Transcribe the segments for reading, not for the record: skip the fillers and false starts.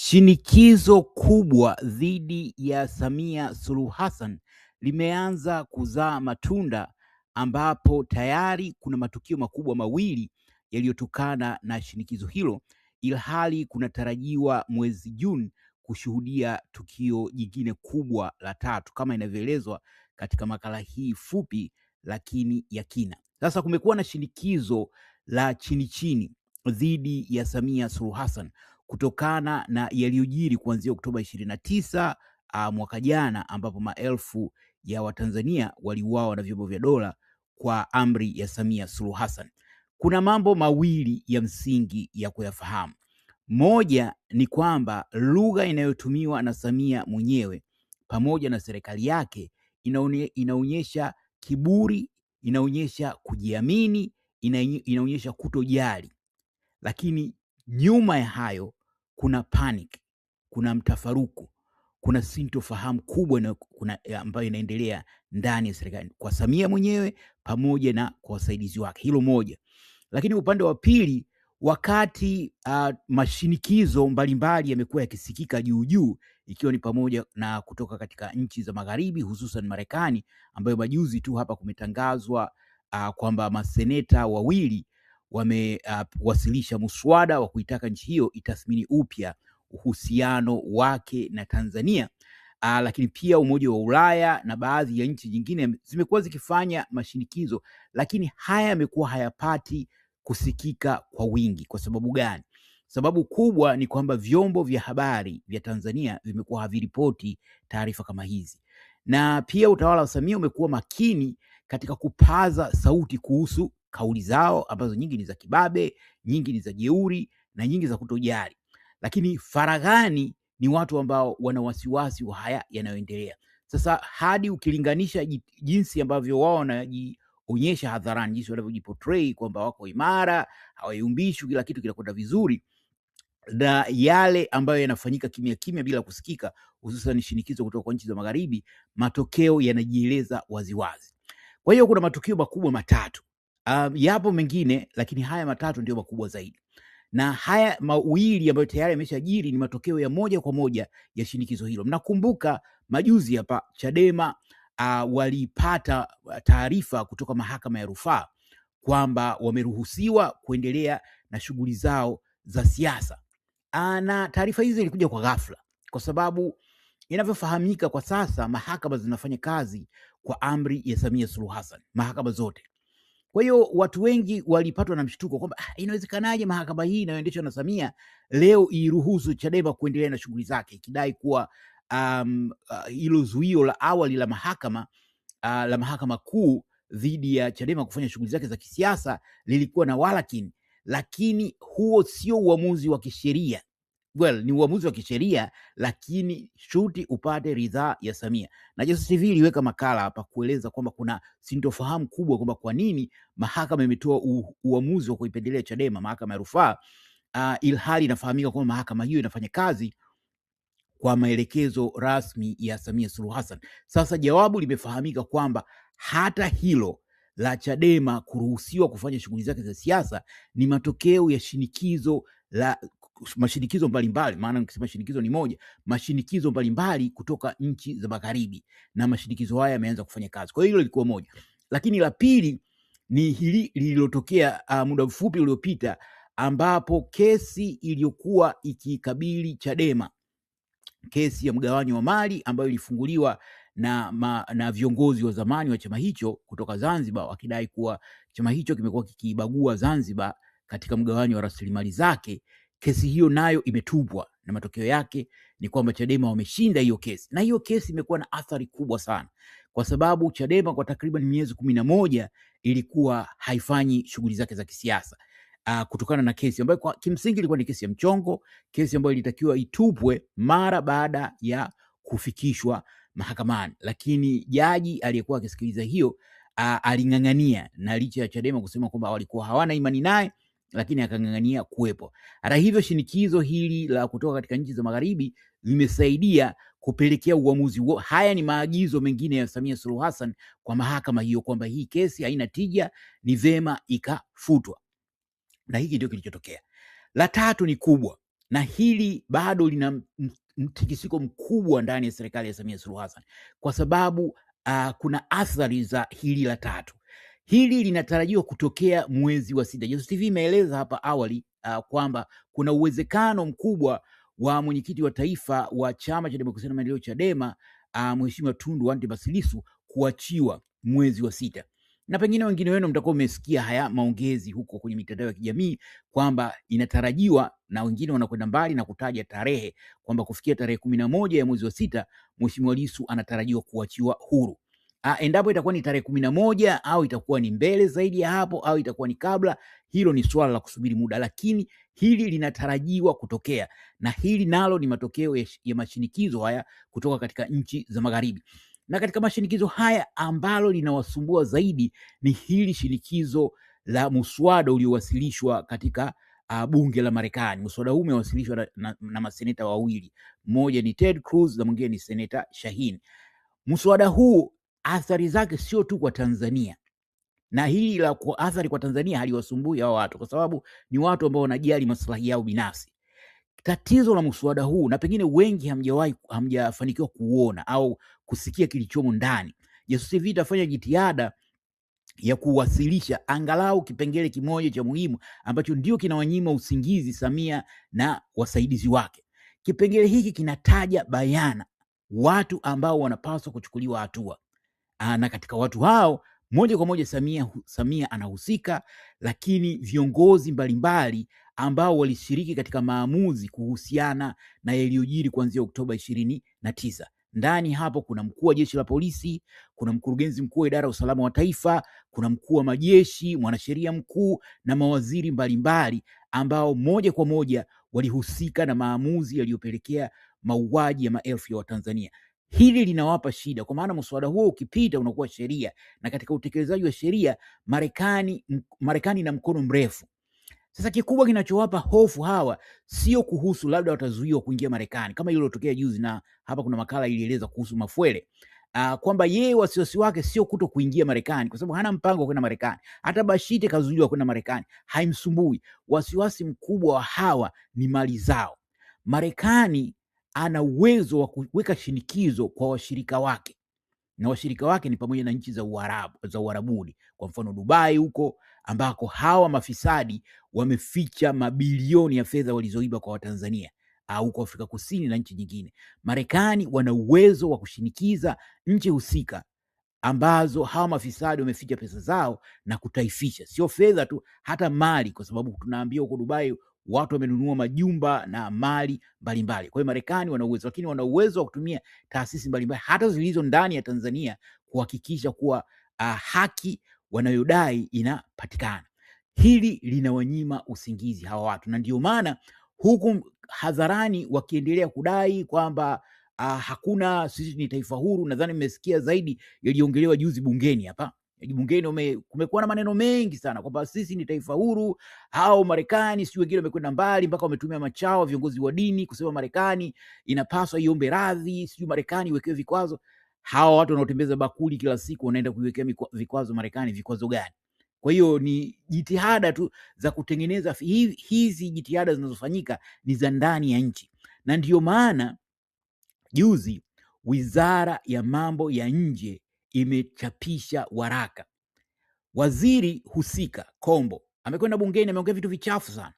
Shinikizo kubwa dhidi ya Samia Suluhu Hassan limeanza kuzaa matunda ambapo tayari kuna matukio makubwa mawili yaliyotokana na shinikizo hilo, ilhali kunatarajiwa mwezi Juni kushuhudia tukio jingine kubwa la tatu kama inavyoelezwa katika makala hii fupi lakini ya kina. Sasa kumekuwa na shinikizo la chini chini dhidi ya Samia Suluhu Hassan kutokana na yaliyojiri kuanzia Oktoba 29 mwaka jana ambapo maelfu ya Watanzania waliuawa na vyombo vya dola kwa amri ya Samia Suluhu Hassan. Kuna mambo mawili ya msingi ya kuyafahamu. Moja ni kwamba lugha inayotumiwa na Samia mwenyewe pamoja na serikali yake inaonyesha kiburi, inaonyesha kujiamini, inaonyesha kutojali, lakini nyuma ya hayo kuna panic, kuna mtafaruku, kuna sintofahamu kubwa ambayo inaendelea ndani ya serikali kwa Samia mwenyewe pamoja na kwa wasaidizi wake. Hilo moja. Lakini upande wa pili, wakati mashinikizo mbalimbali yamekuwa yakisikika juu juu, ikiwa ni pamoja na kutoka katika nchi za magharibi hususan Marekani, ambayo majuzi tu hapa kumetangazwa kwamba maseneta wawili wamewasilisha muswada wa kuitaka nchi hiyo itathmini upya uhusiano wake na Tanzania. Lakini pia Umoja wa Ulaya na baadhi ya nchi nyingine zimekuwa zikifanya mashinikizo, lakini haya yamekuwa hayapati kusikika kwa wingi. Kwa sababu gani? Sababu kubwa ni kwamba vyombo vya habari vya Tanzania vimekuwa haviripoti taarifa kama hizi, na pia utawala wa Samia umekuwa makini katika kupaza sauti kuhusu kauli zao ambazo nyingi ni za kibabe, nyingi ni za jeuri na nyingi za kutojali, lakini faraghani ni watu ambao wana wasiwasi wa haya yanayoendelea sasa. Hadi ukilinganisha jinsi ambavyo wao wanajionyesha hadharani, jinsi wanavyojiportray kwamba wako imara, hawayumbishwi, kila kitu kinakwenda vizuri, na yale ambayo yanafanyika kimya kimya bila kusikika, hususan shinikizo kutoka kwa nchi za magharibi, matokeo yanajieleza waziwazi. Kwa hiyo kuna matukio makubwa matatu. Yapo mengine lakini haya matatu ndio makubwa zaidi, na haya mawili ambayo tayari yameshajiri ni matokeo ya moja kwa moja ya shinikizo hilo. Mnakumbuka majuzi hapa Chadema walipata taarifa kutoka mahakama ya rufaa kwamba wameruhusiwa kuendelea na shughuli zao za siasa, na taarifa hizi zilikuja kwa ghafla, kwa sababu inavyofahamika kwa sasa mahakama zinafanya kazi kwa amri ya Samia Suluhu Hassan, mahakama zote. Kwa hiyo watu wengi walipatwa na mshtuko kwamba inawezekanaje mahakama hii inayoendeshwa na Samia leo iruhusu Chadema kuendelea na shughuli zake, ikidai kuwa hilo zuio la awali la mahakama la mahakama kuu dhidi ya Chadema kufanya shughuli zake za kisiasa lilikuwa na walakini, lakini huo sio uamuzi wa kisheria. Well, ni uamuzi wa kisheria lakini shuti upate ridhaa ya Samia. Na Jasusi TV iliweka makala hapa kueleza kwamba kuna sintofahamu kubwa kwamba kwa nini mahakama imetoa uamuzi wa kuipendelea Chadema, mahakama ya rufaa, ilhali inafahamika kwamba mahakama hiyo inafanya kazi kwa maelekezo rasmi ya Samia Suluhu Hassan. Sasa jawabu limefahamika kwamba hata hilo la Chadema kuruhusiwa kufanya shughuli zake za siasa ni matokeo ya shinikizo la mashinikizo mbalimbali, maana nikisema shinikizo ni moja, mashinikizo mbalimbali kutoka nchi za magharibi, na mashinikizo haya yameanza kufanya kazi. Kwa hiyo hilo lilikuwa moja, lakini la pili ni hili lililotokea muda mfupi uliopita, ambapo kesi iliyokuwa ikikabili Chadema, kesi ya mgawanyo wa mali ambayo ilifunguliwa na viongozi wa zamani wa chama hicho kutoka Zanzibar, wakidai kuwa chama hicho kimekuwa kikiibagua Zanzibar katika mgawanyo wa rasilimali zake. Kesi hiyo nayo imetupwa na matokeo yake ni kwamba Chadema wameshinda hiyo kesi, na hiyo kesi imekuwa na athari kubwa sana, kwa sababu Chadema kwa takriban miezi 11 ilikuwa haifanyi shughuli zake za kisiasa kutokana na kesi ambayo kwa kimsingi ilikuwa ni kesi ya mchongo, kesi ambayo ilitakiwa itupwe mara baada ya kufikishwa mahakamani, lakini jaji aliyekuwa akisikiliza hiyo aling'ang'ania, na licha ya Chadema kusema kwamba walikuwa hawana imani naye, lakini akang'ang'ania kuwepo. Hata hivyo, shinikizo hili la kutoka katika nchi za magharibi limesaidia kupelekea uamuzi huo. Haya ni maagizo mengine ya Samia Suluhu Hassan kwa mahakama hiyo kwamba hii kesi haina tija, ni vema ikafutwa, na hiki ndio kilichotokea. La tatu ni kubwa. Na hili bado lina mtikisiko mkubwa ndani ya serikali ya Samia Suluhu Hassan, kwa sababu kuna athari za hili la tatu. Hili linatarajiwa kutokea mwezi wa sita. Jasusi TV imeeleza hapa awali kwamba kuna uwezekano mkubwa wa mwenyekiti wa taifa wa Chama cha Demokrasia na Maendeleo Chadema, Mheshimiwa Tundu Antipas Lissu kuachiwa mwezi wa sita. Na pengine wengine wenu mtakuwa mmesikia haya maongezi huko kwenye mitandao ya kijamii kwamba inatarajiwa, na wengine wanakwenda mbali na kutaja tarehe kwamba kufikia tarehe 11 ya mwezi wa sita Mheshimiwa Lissu anatarajiwa kuachiwa huru. Endapo itakuwa ni tarehe 11 au itakuwa ni mbele zaidi ya hapo au itakuwa ni kabla, hilo ni swala la kusubiri muda, lakini hili linatarajiwa kutokea, na hili nalo ni matokeo ya mashinikizo haya kutoka katika nchi za magharibi. Na katika mashinikizo haya ambalo linawasumbua zaidi ni hili shinikizo la muswada uliowasilishwa katika bunge la Marekani. Muswada huu umewasilishwa na maseneta wawili, mmoja ni Ted Cruz na mwingine ni seneta Shaheen. Muswada huu athari zake sio tu kwa Tanzania, na hili la kwa athari kwa Tanzania haliwasumbui hao watu, kwa sababu ni watu ambao wanajali maslahi yao binafsi. Tatizo la muswada huu, na pengine wengi hamjafanikiwa kuona au kusikia kilichomo ndani, Jasusi TV itafanya jitihada ya kuwasilisha angalau kipengele kimoja cha muhimu ambacho ndio kinawanyima usingizi Samia na wasaidizi wake. Kipengele hiki kinataja bayana watu ambao wanapaswa kuchukuliwa hatua. Na katika watu hao moja kwa moja Samia anahusika, lakini viongozi mbalimbali ambao walishiriki katika maamuzi kuhusiana na yaliyojiri kuanzia Oktoba 29. Ndani hapo kuna mkuu wa jeshi la polisi, kuna mkurugenzi mkuu wa idara ya usalama wa taifa, kuna mkuu wa majeshi, mwanasheria mkuu na mawaziri mbalimbali ambao moja kwa moja walihusika na maamuzi yaliyopelekea mauaji ya maelfu ya Watanzania. Hili linawapa shida, kwa maana mswada huo ukipita unakuwa sheria, na katika utekelezaji wa sheria Marekani ina mkono mrefu. Sasa kikubwa kinachowapa hofu hawa sio kuhusu labda watazuiwa kuingia Marekani kama iliyotokea juzi, na hapa kuna makala ilieleza kuhusu Mafwele kwamba yeye wasiwasi wake sio kuto kuingia Marekani, kwa sababu hana mpango wa kwenda Marekani. Hata Bashite kazuiwa kwenda Marekani, haimsumbui. Wasiwasi mkubwa wa hawa ni mali zao. Marekani ana uwezo wa kuweka shinikizo kwa washirika wake, na washirika wake ni pamoja na nchi za Uarabu, za Uarabuni, kwa mfano Dubai huko ambako hawa mafisadi wameficha mabilioni ya fedha walizoiba kwa Watanzania, au kwa Afrika Kusini na nchi nyingine. Marekani wana uwezo wa kushinikiza nchi husika ambazo hawa mafisadi wameficha pesa zao na kutaifisha, sio fedha tu, hata mali, kwa sababu tunaambiwa huko Dubai watu wamenunua majumba na mali mbalimbali. Kwa hiyo Marekani wana uwezo, lakini wana uwezo wa kutumia taasisi mbalimbali hata zilizo ndani ya Tanzania kuhakikisha kuwa haki wanayodai inapatikana. Hili linawanyima usingizi hawa watu, na ndio maana huku hadharani wakiendelea kudai kwamba hakuna, sisi ni taifa huru. Nadhani mmesikia zaidi yaliongelewa juzi bungeni hapa. Bungeni kumekuwa na maneno mengi sana kwamba sisi ni taifa huru, hao Marekani sijui wengine wamekwenda mbali mpaka wametumia machawa viongozi wa dini kusema Marekani inapaswa iombe radhi, sijui Marekani iwekewe vikwazo. Hawa watu wanaotembeza bakuli kila siku wanaenda kuiwekea vikwazo Marekani, vikwazo gani? Kwa hiyo ni jitihada tu za kutengeneza hizi jitihada zinazofanyika ni za ndani ya nchi, na ndiyo maana juzi Wizara ya Mambo ya Nje imechapisha waraka. Waziri husika Kombo amekwenda bungeni, ameongea vitu vichafu sana,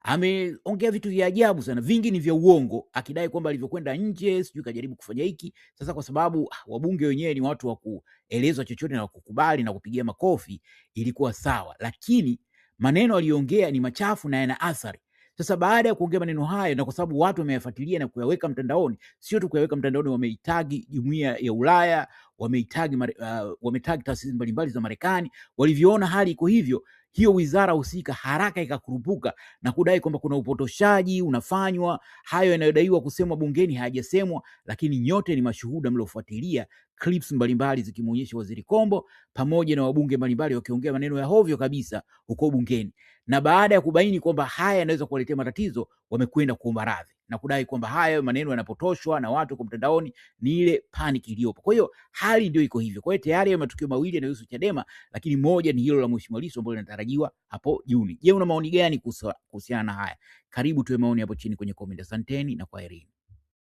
ameongea vitu vya ajabu sana, vingi ni vya uongo, akidai kwamba alivyokwenda nje sijui kajaribu kufanya hiki. Sasa kwa sababu wabunge wenyewe ni watu wa kuelezwa chochote na kukubali na kupigia makofi, ilikuwa sawa, lakini maneno aliyoongea ni machafu na yana athari. Sasa baada ya kuongea maneno hayo, na kwa sababu watu wameyafuatilia na kuyaweka mtandaoni, sio tu kuyaweka mtandaoni, wameitagi Jumuiya ya Ulaya, wametagi taasisi mbalimbali za Marekani. Walivyoona hali iko hivyo, hiyo wizara husika haraka ikakurupuka na kudai kwamba kuna upotoshaji unafanywa, hayo yanayodaiwa kusemwa bungeni hayajasemwa, lakini nyote ni mashuhuda mliofuatilia clips mbalimbali zikimuonyesha Waziri Kombo pamoja na wabunge mbalimbali wakiongea maneno ya hovyo kabisa huko bungeni. Na baada ya kubaini kwamba haya yanaweza kuwaletea matatizo, wamekwenda kuomba radhi na kudai kwamba haya maneno yanapotoshwa na watu kwa mtandaoni, ni ile panic iliyopo. Kwa hiyo hali ndio iko hivyo. Kwa hiyo tayari hayo matukio mawili yanayohusu Chadema, lakini moja ni hilo la Mheshimiwa Lissu ambalo linatarajiwa hapo Juni. Je, una maoni gani kuhusiana na haya? Karibu tuwe maoni hapo chini kwenye comment. Asanteni na kwaherini.